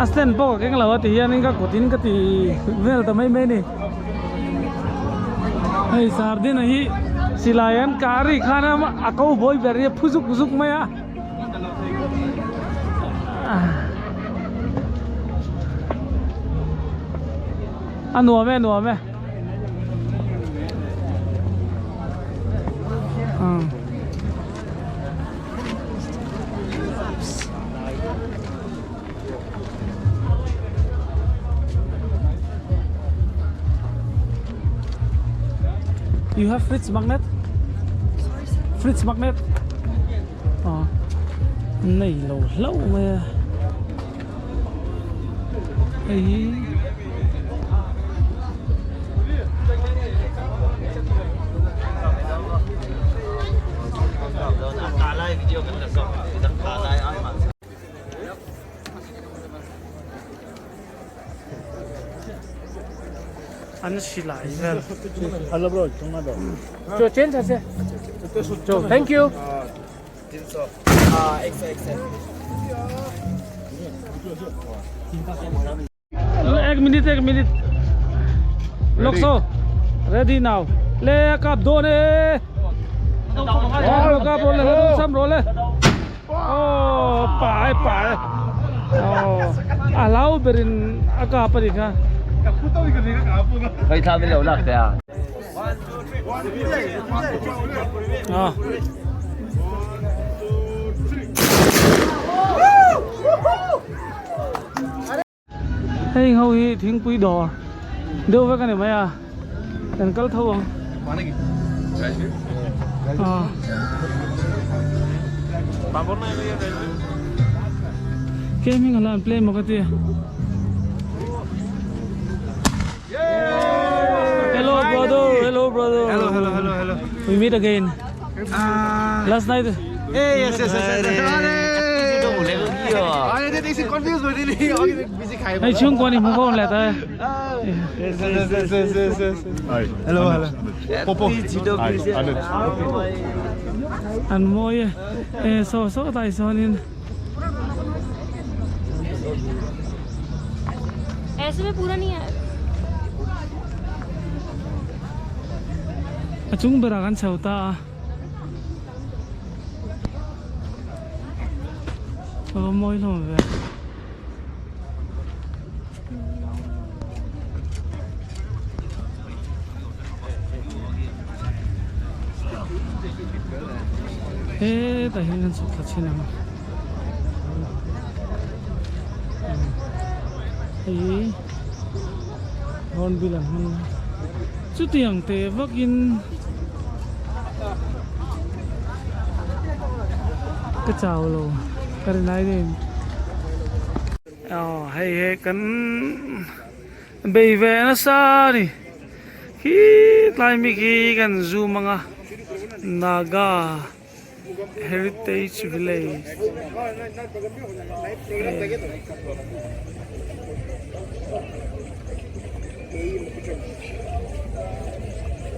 A stand pawh ka keng lo a ti hianin ka kutin ka ti vel ta mai mai a ni. Hei sardine hi silai an kah ri khan a a ko bawi ber hi a phu zuk zuk mai a. A nuam e a nuam e. You have fridge magnet? Fridge magnet? Ờ. Nei lo hlauh mai a. Hei hi An silai vel. Thank you. Ek minute ek minute Lokso ready now le kap dawn e kap rawn le hla sam rawn le oh pai pai oh a hlau berin a kap a ni kha Kai thla min lo lak teh a. Hei ho hi thingpui dawr deuh vek a ni mai a kan kal tho ang Ke hming a la an play maw ka ti Hello brother hello brother Hello hello hello hello We meet again Last night A yes yes yes अरे त्यो एकछिन confuse भइदियो नि अघि busy खायो Hei chhungkua ni hmu ko ang let a Yes yes yes yes yes yes Hello hello Popo An mawi e e saw saw tai sawnin ऐसे में पूरा नहीं आया A chung berah kan chho ta a. A va mawi hlawm ve. Hetah hian kan chhuk thla chhin ang. Hei hi hornbill an hmang a chutiang teh vakin ka chau lo ka rin ai daih aw hei he kan bei ve nasa a ni khi tlai mi khi kan zoom ang a naga. Heritage Village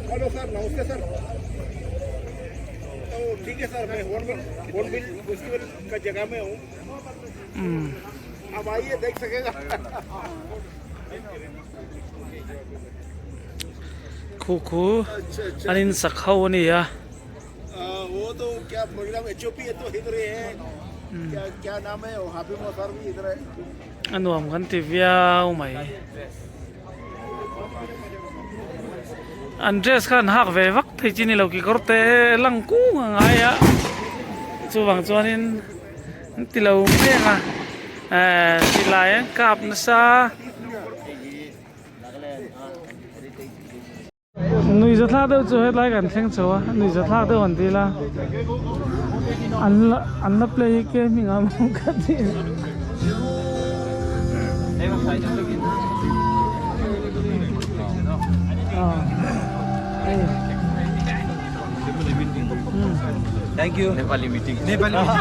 hello sir नमस्ते sir तो ठीक है sir मैं hornbill hornbill festival का जगह में हूँ आप आइए देख सकेगा Khu khu an in sak ho a ni a. वो तो क्या प्रोग्राम एचओपी है तो इधर है क्या क्या नाम है वो हाफी सर भी इधर है A nuam kan ti viau mai. An dress kha an hak ve vak thei chi ni lo kekawr te lang kung a ngai a chuvang chuanin an ti lo mek a ehh silai an kap nasa. Nui za thlak deuh chu hetlai kan thleng chho a nui za thlak deuh an dil a an la an la play hi ke hming a awm ka ti Thank you. Nepali meeting. Nepali meeting.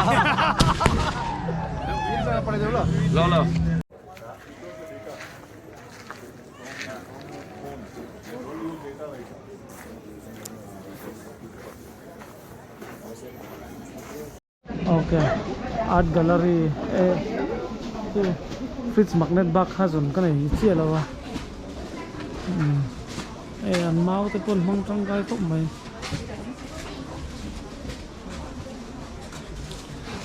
Lo lo. Okay art gallery e chu. Fridge magnet bak kha zawn ka nei chiah lo a umm hei an mau te pawh an hmang tangkai khawp mai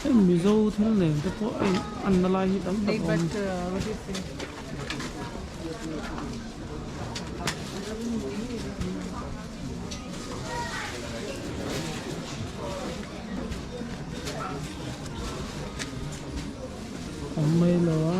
hei mizo thil nen te pawh a in an na lai hi tam tak a awm. Awm mai lo a.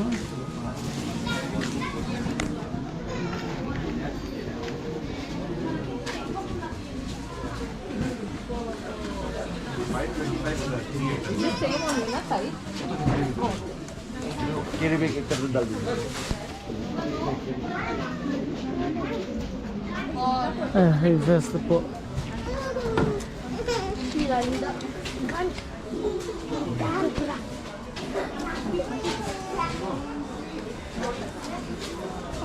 Hei vest te pawh.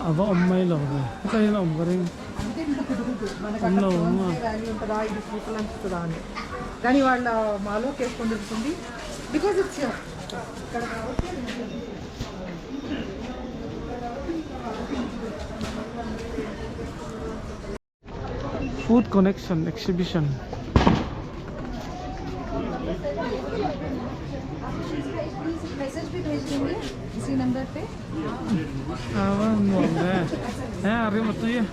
A va awm mai lo ve heta hian a awm ka ring awm lo ang a. Food connection exhibition. A va nuam ve he a rim a tui a.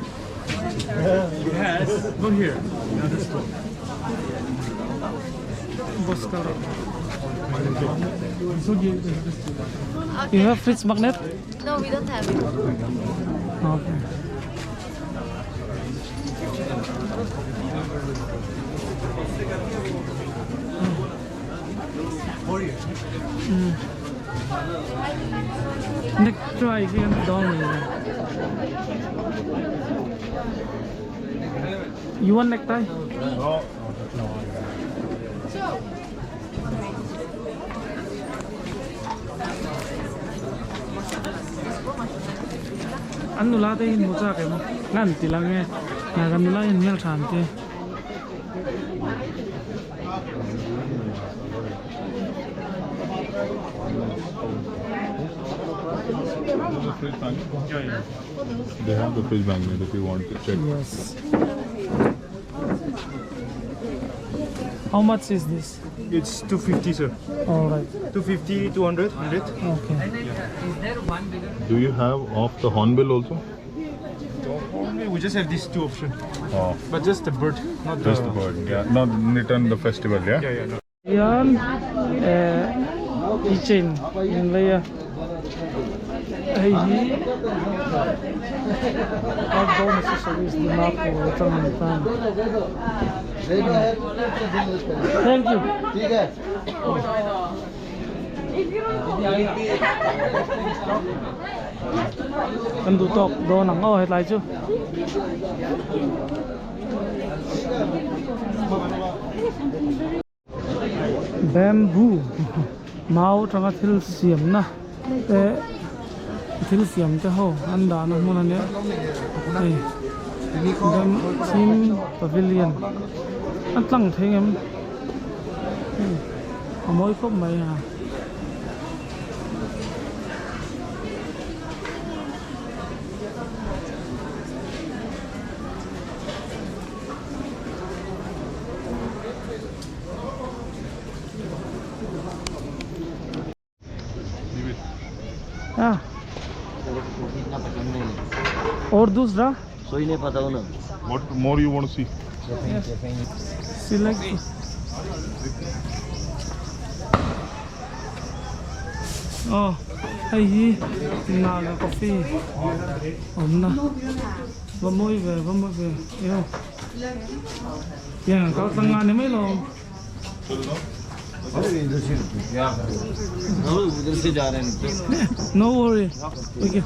Boss kal rawh. You have fridge magnet? No, we don't have it. Okay. Necktie khi kan ti dawn mai lo. You want necktie? An nula te hi hmu chak em? Lan ti lang e. Naga nula hian hmeltha an ti. They have the fridge magnet if you want to check. Yes. How much is this? It's 250, sir. All right. 250, 200, 100. Okay. Do you have off the hornbill also? We just have these two options. Oh, But just the bird, not just the bird. Yeah, not return the festival. Yeah. Yeah, yeah, no. Hian eh keychain an lei a hei hi outbound accessories Dimapur atang an tan thank you. Kan duh tawk dawn ang aw hetlai chu. Bamboo mau atanga thil siamna te thil siam te ho an dahna hmun a nia hei Bamboo Pavilion a tlang thei ang em a mawi khawp mai a. हाँ और दूसरा What more you want to see? Select oh hei hi Naga coffee awmna va mawi ve va mawi ve eo tiang kal tlang nga ni mai lo. No worry. Okay.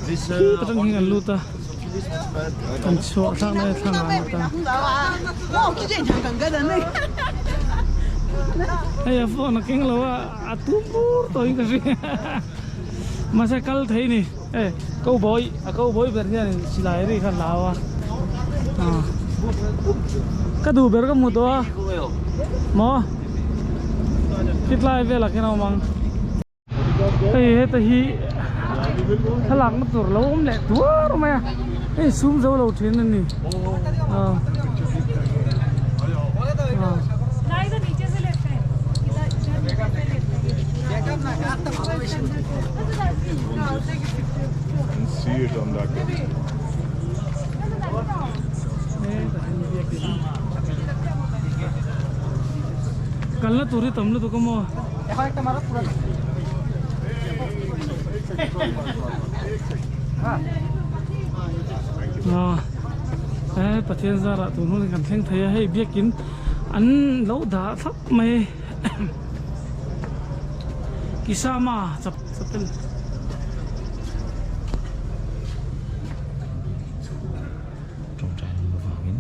Khi atang hian an lut a an chhuah thlak na thlang ah an lut a hei a phone a keng lo a a tum bur tawh in ka hria mahse kal thei ni e cowboy a cowboy ber hian silai ri kha a hlau a. Ka duh ber ka hmu tawh a. Maw? Khitlai velah khian a awm ang. Hei heta hi thlalak na tur lo awm leh tuar mai a. Hei sum zo lo thin a ni. Aw. See it on that. Kalna tur hi tam lutuk a maw? Aw Pathian zarah tun hun kan thleng thei a hei biakin an lo dah thlap mai Kisama chapel. Tawngtai lam avangin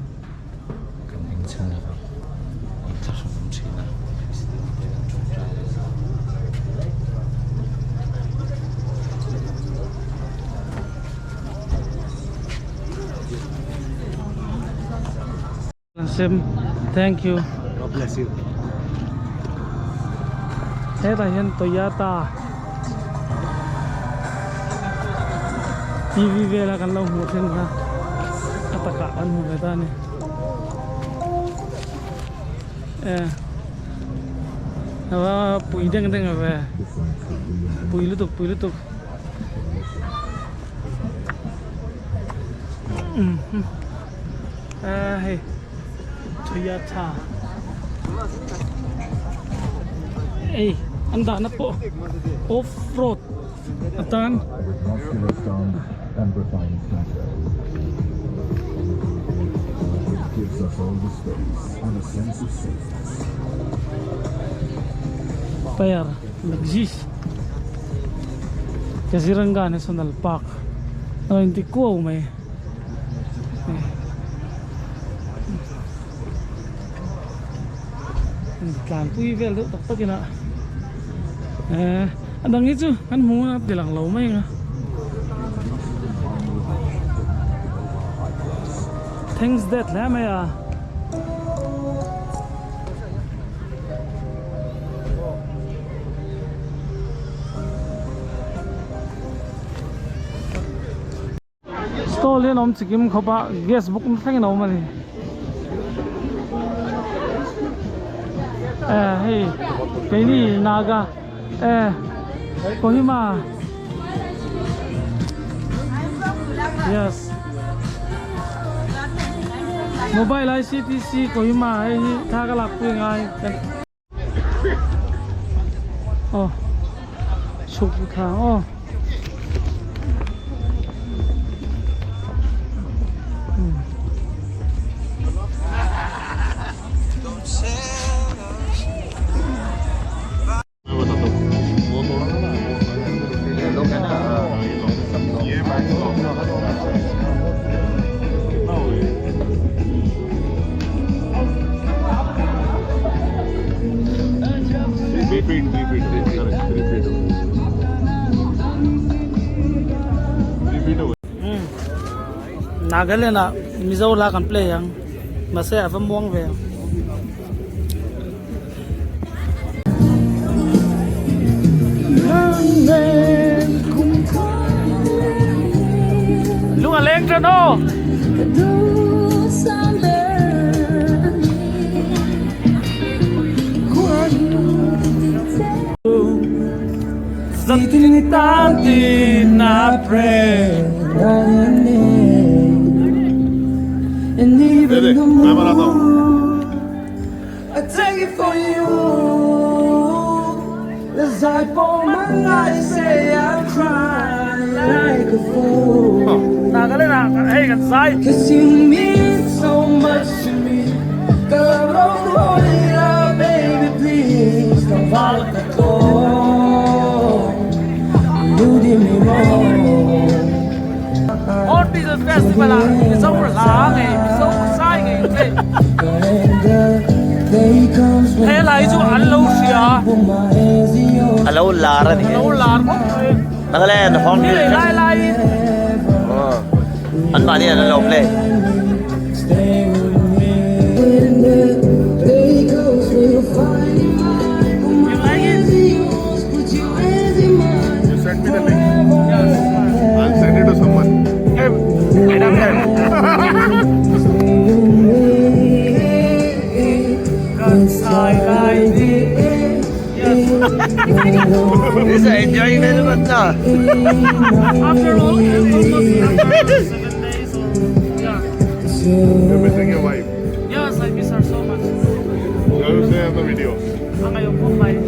kan engchheng lova an thlahrung awm thin a, Kristian te kan tawngtai a ni. Sim thank you. God bless you. Hetah hian Toyota TV vela kan lo hmuh thin kha a takah kan hmu ve ta a ni. Eh ava pui deng deng ve pui lutuk pui lutuk. Eh hei Toyota ei an dahna pawh off road atan Pair Lexus Kaziranga National Park a lo inti kuau mai. Tlanpui vel deuh tak tak in a eh a dang hi chu kan hmu a ti lang lo mai ang a thanks dad hle mai a. Stall hi an awm chikim khawp a gas buk na thlengin a awm a ni eh hei keini naga eh Kohima yes mobile I_C_T_C Kohima hei hi thla ka lak pui ngai. Aw chhuk thla aw. Nagaland ah Mizo hla kan play ang mahse a va muang ve ang. Lung a leng tan aw. मैं बनाता हूँ I take it for you. As I pour my life, say I cry like a fool. Nagaland ah hei kan zai. Cause you mean so much to me. Girl, don't hold it up, baby, please. Don't follow the call. You did me wrong. Hornbill Festival ah Mizo hla ngei Mizo zai ngei che. He lai chu an lo hria. A lo lar a ni. A lo lar khawp mai. Nagaland Hornbill Ni lei lai laiin. An mahni an lo play. Enjoying very much now. After all, almost after 7 days or yeah. You're missing your wife. Yes, I miss her so much. You have to say on the video. Ang ayaw ko bye.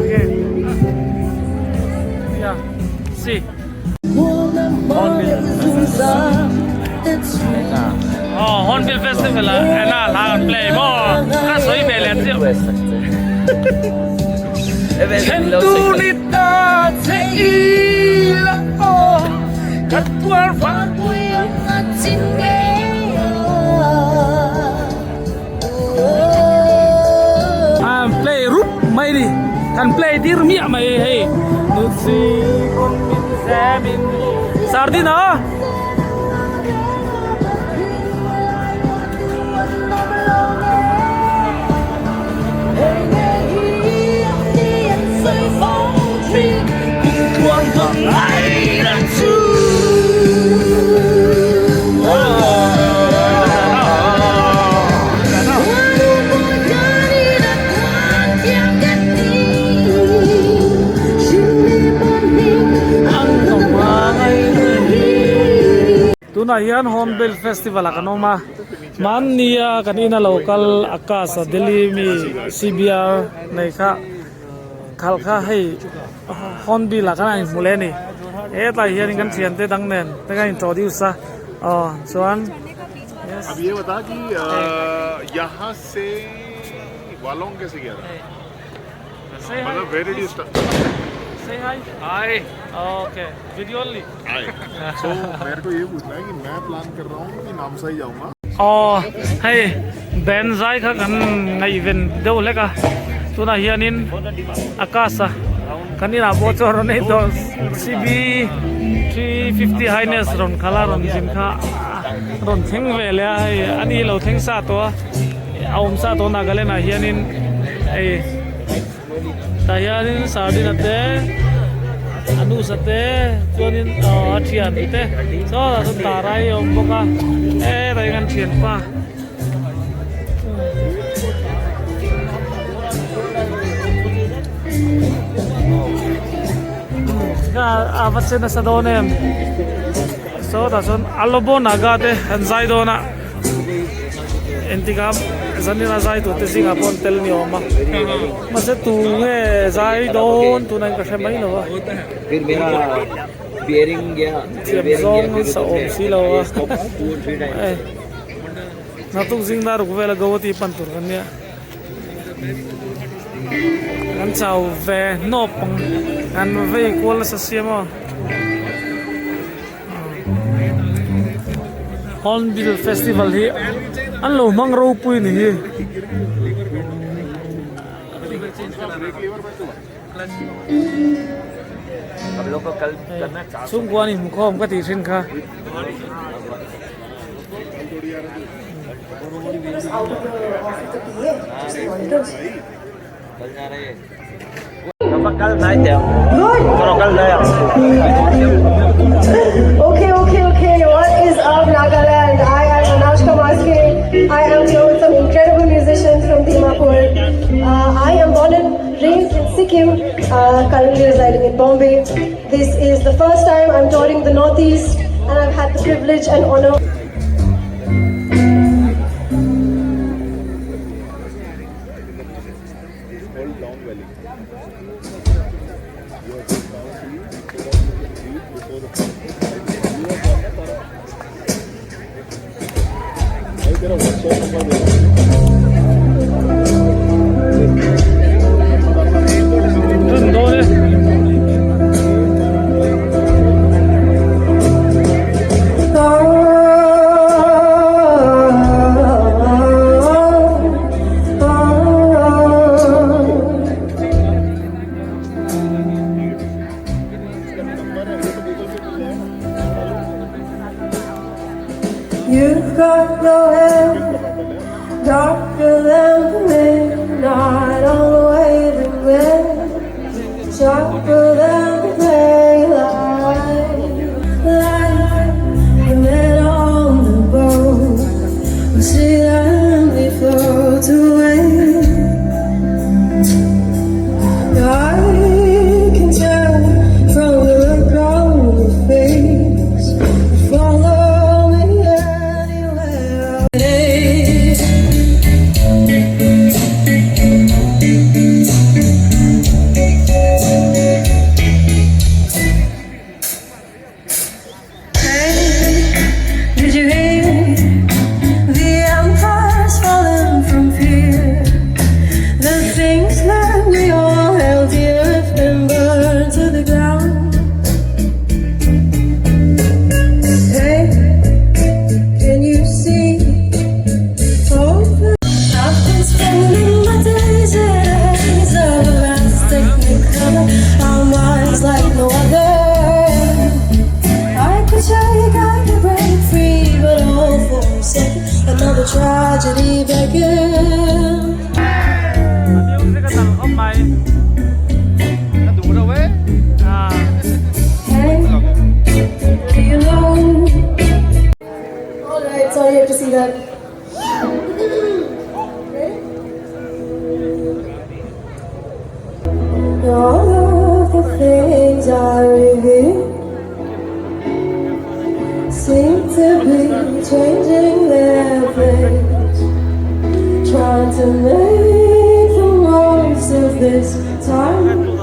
Okay. Yeah. See. Oh, Hornbill Festival ah, na la play mo. Ka soi ve le chiu. Chengdu ni ta che i la o. Ka tuar van à play rup mai đi kan play tir mia mai hei nu si kon min se min sardina Tunah hian Hornbill Festival ah kan awm a, mahnia kan ina lo kal Akash a Delhi mi CBR nei kha khalh kha hei Hornbill ah khan a inhmu leh a ni. Hetlai hianin kan thiante dang nen te khan introduce a aw chuan yes. अब ये बता कि यहाँ से वालोंग कैसे गया था Say hi. मतलब where did you start Say hi. Hi. Okay. Video only. Hi so मेरे को ये पूछना है कि मैं प्लान कर रहा हूँ कि नामसाई जाऊंगा Aw hei band zai kha kan ngaihven deuh hlek a tunah hianin Akash a kan inah pawh chuan rawn ei tawh CB 350 Highness rawn khalh a rawn zin kha rawn thleng ve leh a hei ani lo thleng sa tawh a a awm sa tawh Nagaland ah hianin hei tah hianin sardine te a nusa te chuanin aw a thian te sawtah sawn tarai a awm bawk a hetah hian kan thianpa. A va che nasa dawn em sawtah sawn Alobo Naga te an zai dawn a entikah zanina zai tur te zingah pawh an tel ni awm a mahse tu nge zai dawn tunah hian ka hre mai lo a thiam zawng sa awm si lo a hei naktuk zing dar ruk vela Guwahati pan tur kan nia. Kan chau ve hnawp ang kan vei kual nasa siam aw. Hornbill festival hi an lo hmang ropui ni hi. Chhungkua an inhmukhawm ka tih thin kha. Okay, okay, okay. What is up, Nagaland? I am Anashka Maske. I am here with some incredible musicians from Dimapur. I am born and raised in Sikkim, currently residing in Bombay. This is the first time I'm touring the Northeast, and I've had the privilege and honor. called Long Valley. You have to now see before the भाई तेरा WhatsApp number they Dun dawn e. You've got your hair darker than the midnight on the waving wind, sharper than the daylight. Light, we met on the boat. We see them we float away. another. Our minds like no other. I could shake, I could break free, but all for a second, another tragedy beckons. Music a dal khawp mai. Ka duh reuh e. Ah. Hey, do you know? All right, sorry you have to see that. Ready? All of the things I reveal seem to be changing their place, trying to make the most of this time.